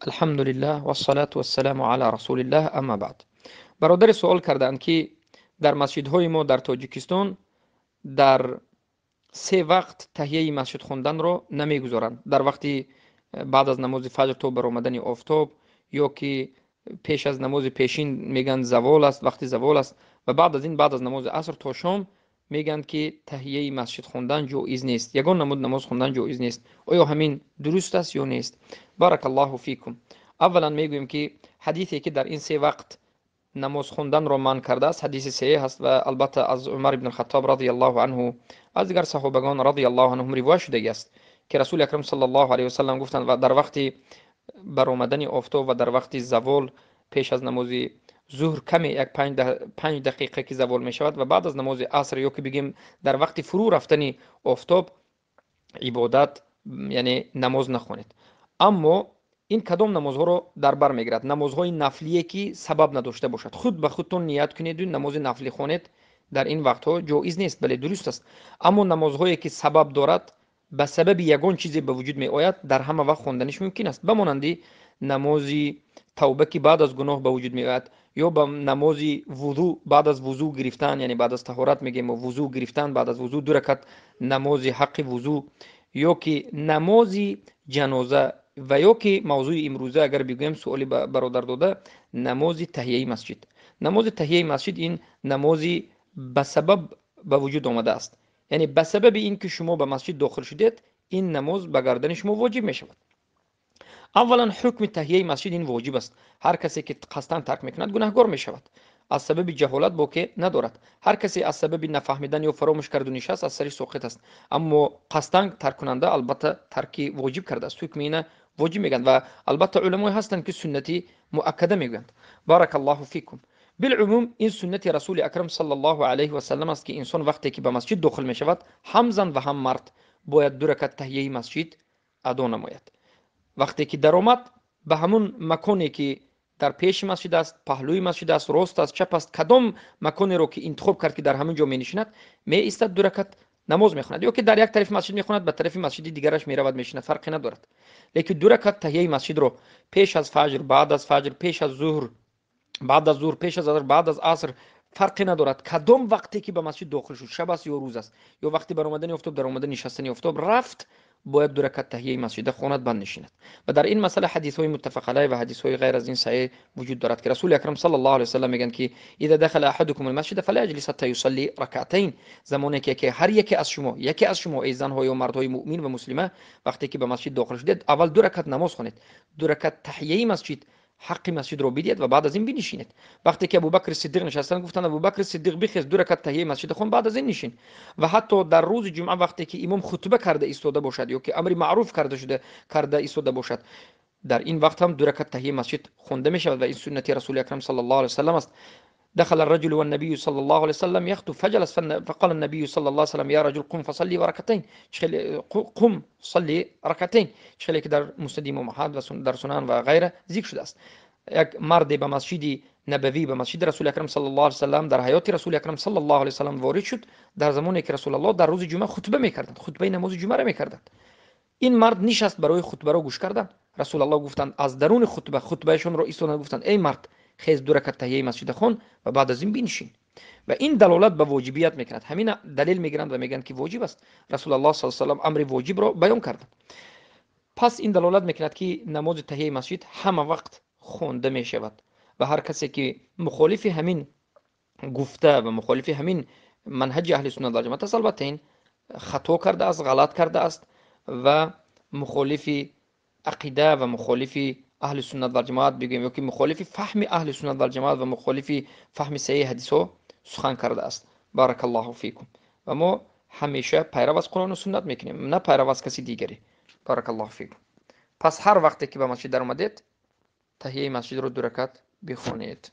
Алҳамдулиллаҳ вассалату вассаламу ала расулиллаҳ, амма баъд. Бародаре суол кардаанд, ки дар масҷидҳои мо дар Тоҷикистон дар се вақт таҳияи масҷид хонданро намегузоранд. Дар вақти баъд аз намози фаҷр то баромадани офтоб, ё ки пеш аз намози пешин мегӯянд завол аст, вақти завол аст, ва баъд аз ин баъд аз намози аср то шом мегӯянд, ки таҳияи масҷид хондан ҷоиз нест, ягон намуд намоз хондан ҷоиз нест. Оё ҳамин дуруст аст ё нест? Баракаллоҳу фикум. Аввалан мегӯем, ки ҳадисе, ки дар ин се вақт намоз хонданро манъ кардааст, ҳадиси саҳеҳ аст ва албатта аз Умар ибн Хаттоб радиаллоҳу анҳу, аз дигар саҳобагон радиаллоҳу анҳум ривоят шудагӣ аст, ки Расули Акрам саллаллоҳу алайҳи васаллам гуфтанд: ва дар вақти баромадани офтоб ва дар вақти завол пеш аз намози зуҳр каме як 5 дақиқа ки завол мешавад, ва баъд аз намози аср, ё ки бигем дар вақти фурӯ рафтани офтоб ибодат, яъне намоз нахонед. Аммо ин кадом намозҳоро дар бар мегирад? Намозҳои нафлие, ки сабаб надошта бошад. Худ ба худтон ният кунеду намози нафлӣ хонед, дар ин вақтҳо ҷоиз нест, бале, дуруст аст. Аммо намозҳое, ки сабаб дорад, ба сабаби ягон чизе ба вуҷуд меояд, дар ҳама вақт хонданиш мумкин аст. Ба монанди намози тавба, ки баъд аз гуноҳ ба вуҷуд меояд, ё ба намози вузӯ, баъд аз вузӯ гирифтан, яъне баъд аз таҳорат мегӯем, вузӯ гирифтан, баъд аз вузӯ ду ракат намози ҳаққи вузӯ, ё ки намози ҷаноза, ва ё ки мавзӯи имрӯза агар бигӯем, суоли бародар дода, намози таҳияи масҷид. Намози таҳияи масҷид ин намози ба сабаб ба вуҷуд омадааст, яъне ба сабаби ин ки шумо ба масҷид дохил шудед, ин намоз ба гардани шумо воҷиб мешавад. Аввалан, ҳукми таҳияи масҷид ин воҷиб аст. Ҳар касе ки қасдан тарк мекунад, гунаҳгор мешавад, аз сабаби ҷаҳолат боке надорад. Ҳар касе аз сабаби нафаҳмидан ё фаромӯш карду нишаст, аз сари соқит аст. Аммо қасдан тарккунанда албатта тарки воҷиб кардааст, ҳукми ина воҷиб мегӯянд ва албатта уламое ҳастанд, ки суннати муаккада мегӯянд. Баракаллоҳу фикум. Билумум, ин суннати Расули Акрам саллаллоҳу алайҳи васаллам аст, ки инсон вақте ки ба масҷид дохил мешавад, ҳам зан ва ҳам мард бояд ду ракат таҳияи масҷид адо намояд. Вақте ки даромад, ба ҳамун маконе, ки дар пеши масҷид аст, паҳлӯи масҷид аст, рост аст, чап аст, кадом маконеро ки интихоб кард, ки дар ҳамин ҷо менишинад, меистад, ду ракат намоз мехонад, ё ки дар як тарафи масҷид мехонад, ба тарафи масҷиди дигараш меравад, мешинад, фарқе надорад. Лекин ду ракат таҳияи масҷидро пеш аз фаҷр, баъд аз фаҷр, пеш аз зуҳр, баъд аз зуҳр, пеш аз аср, баъд аз аср, фарқе надорад, кадом вақте ки ба масҷид дохил шуд, шаб аст ё рӯз аст, ё вақти баромадани офтоб, даромадан, нишастани офтоб рафт, бояд ду ракат таҳияи масҷида хонад, банд нишинад. Ва дар ин масъала ҳадисҳои муттафақ алайҳ ва ҳадисҳои ғайр аз ин саҳеҳ вуҷуд дорад, ки Расули Акрам саллаллоҳу алайҳи васаллам мегӯянд, ки إذا دخل أحدكم المسجد فلا يجلس حتى يصلي ركعتين. Замоне ки ҳар яке аз шумо, яке аз шумо, эй занҳо ё мардҳои муъмин ва муслима, вақте ки ба масҷид дохил шудед, аввал ду ракат намоз хонед, ду ракат таҳияи масҷид, ҳаққи масҷидро бидиҳед ва баъд аз ин бинишинед. Вақте ки Абубакри Сиддиқ нишастанд, гуфтанд: «Абубакри Сиддиқ, бихез, ду ракат таҳияи масҷида хон, баъд аз ин нишин». Ва ҳатто дар рӯзи ҷумъа, вақте ки имом хутба карда истода бошад ё ки амри маъруф карда шуда карда истода бошад, дар ин вақт ҳам ду ракат таҳияи масҷид хонда мешавад ва ин суннати Расули Акрам саллаллоҳу алайҳи васаллам аст. دخل الرجل والنبي صلى الله عليه وسلم يخطب فجلس، فقال النبي صلى الله عليه وسلم: يا رجل، قم فصلي ركعتين، قم صلي ركعتين. خیلی که در مسند امام احمد و در سنن و غیره ذکر شده است. یک مرد به مسجد نبوی، به مسجد رسول اکرم صلی الله علیه وسلم، در حیات رسول اکرم صلی الله علیه وسلم وارد شد، در زمانی که رسول الله در روز جمعه خطبه میکردند، خطبه نماز جمعه را میکردند. این مرد نشست برای خطبه را گوش کردن. رسول الله گفتند، از درون خطبه، خطبهشون را ایستادند، گفتند: ای مرد، خیز، دو رکعت تحیه مسجد خون و بعد از این بنشین. و این دلالت به واجبیت میکند. همین دلیل میگیرند و میگن که واجب است. رسول الله صلی الله علیه و سلم امر واجب را بیان کردند. پس این دلالت میکند که نماز تحیه مسجد همه وقت خونده میشود و هر کسی که مخالف همین گفته و مخالف همین منهج اهل سنت و جماعت است، البته این خطا کرده است، غلط کرده است و مخالف عقیده و مخالف اهل سنت و جماعت بگوییم، یا که مخالف فهم اهل سنت و جماعت و مخالف فهم صحیح حدیث ها سخن کرده است. بارک الله فیکم. و ما همیشه پیرو از قرآن و سنت میکنیم، نه پیرو از کسی دیگری. بارک الله فیکم. پس هر وقتی که به مسجد در اومدید، تحیه مسجد رو دو رکعت بخونید.